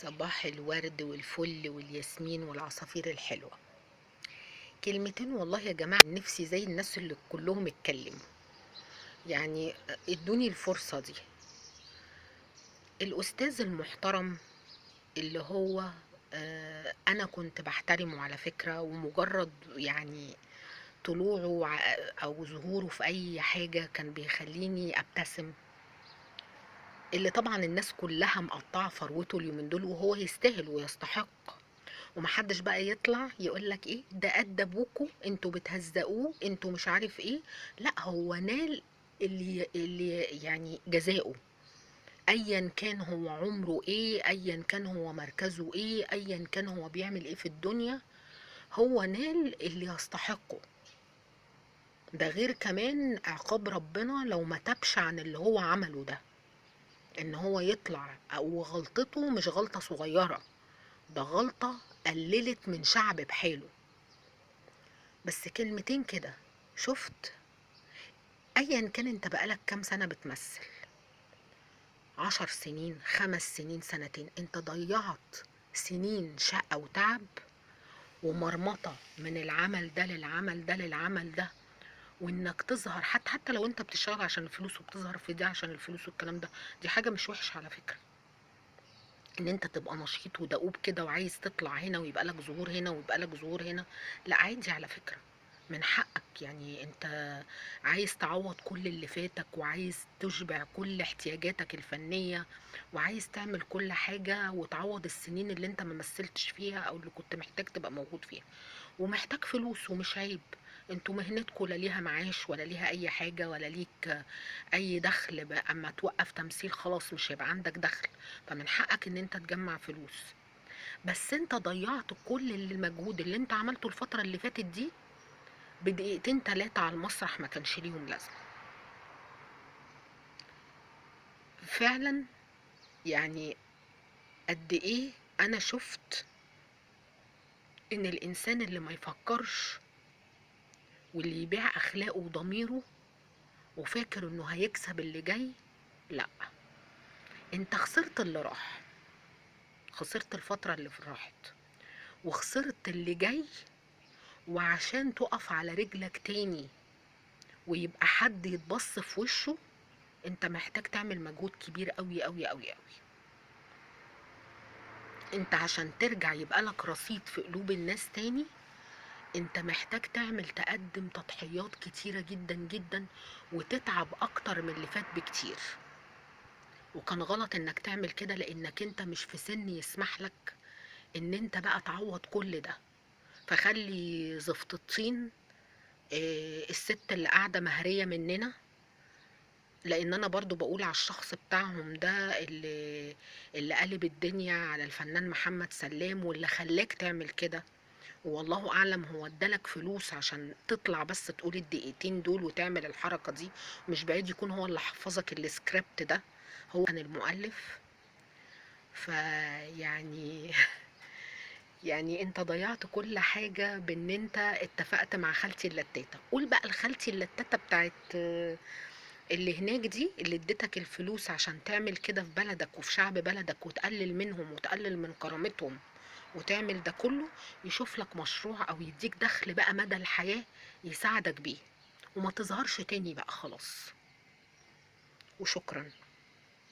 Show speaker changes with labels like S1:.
S1: صباح الورد والفل والياسمين والعصافير الحلوة. كلمتين والله يا جماعة، نفسي زي الناس اللي كلهم اتكلموا، يعني ادوني الفرصة دي. الأستاذ المحترم اللي هو أنا كنت بحترمه على فكرة، ومجرد يعني طلوعه أو ظهوره في أي حاجة كان بيخليني أبتسم، اللي طبعا الناس كلها مقطعة فروته اليومين دول، وهو يستاهل ويستحق، ومحدش بقى يطلع يقولك ايه ده قد ابوكوا، انتوا بتهزقوه، انتوا مش عارف ايه. لا، هو نال اللي يعني جزاؤه، ايا كان هو عمره ايه، ايا كان هو مركزه ايه، ايا كان هو بيعمل ايه في الدنيا، هو نال اللي يستحقه. ده غير كمان عقاب ربنا لو ما تبش عن اللي هو عمله ده، ان هو يطلع، او غلطته مش غلطة صغيرة، ده غلطة قللت من شعب بحاله. بس كلمتين كده، شفت ايا كان انت بقالك كام سنة بتمثل، 10 سنين، 5 سنين، سنتين، انت ضيعت سنين شقة وتعب ومرمطة من العمل ده للعمل ده للعمل ده، وانك تظهر حتى لو انت بتشتغل عشان الفلوس وبتظهر في دي عشان الفلوس والكلام ده، دي حاجة مش وحشة على فكرة، ان انت تبقى نشيط ودؤوب كده وعايز تطلع هنا ويبقى لك ظهور هنا ويبقى لك ظهور هنا، لا عادي على فكرة، من حقك. يعني انت عايز تعوض كل اللي فاتك، وعايز تشبع كل احتياجاتك الفنية، وعايز تعمل كل حاجة وتعوض السنين اللي انت ما مثلتش فيها او اللي كنت محتاج تبقى موجود فيها، ومحتاج فلوس، ومش عيب. انتوا مهنتكم لا ليها معاش ولا ليها اي حاجة ولا ليك اي دخل بقى، اما توقف تمثيل خلاص مش هيبقى عندك دخل، فمن حقك ان انت تجمع فلوس. بس انت ضيعت كل المجهود اللي انت عملته الفترة اللي فاتت دي بدقيقتين 3 على المسرح ما كانش ليهم لازمة فعلا. يعني قد ايه انا شفت ان الانسان اللي ما يفكرش واللي يبيع اخلاقه وضميره وفاكر انه هيكسب اللي جاي، لا، انت خسرت اللي راح، خسرت الفترة اللي راحت وخسرت اللي جاي. وعشان تقف على رجلك تاني ويبقى حد يتبص في وشه، انت محتاج تعمل مجهود كبير قوي قوي قوي قوي. انت عشان ترجع يبقى لك رصيد في قلوب الناس تاني، انت محتاج تقدم تضحيات كتيرة جدا جدا، وتتعب اكتر من اللي فات بكتير. وكان غلط انك تعمل كده، لانك انت مش في سن يسمح لك ان انت بقى تعوض كل ده. فخلي زفت الطين، الست اللي قاعدة مهرية مننا، لان انا برضو بقول على الشخص بتاعهم ده اللي قلب الدنيا على الفنان محمد سلام، واللي خلاك تعمل كده، والله اعلم هو ادالك فلوس عشان تطلع بس تقول الدقيقتين دول وتعمل الحركة دي، مش بعيد يكون هو اللي حفظك السكريبت ده، هو كان المؤلف. فيعني يعني انت ضيعت كل حاجة بان انت اتفقت مع خالتي اللتاتة. قول بقى لخالتي اللتاتة بتاعت اللي هناك دي، اللي اديتك الفلوس عشان تعمل كده في بلدك وفي شعب بلدك، وتقلل منهم وتقلل من كرامتهم وتعمل ده كله، يشوف لك مشروع او يديك دخل بقى مدى الحياة يساعدك بيه، وما تظهرش تاني بقى خلاص. وشكرا.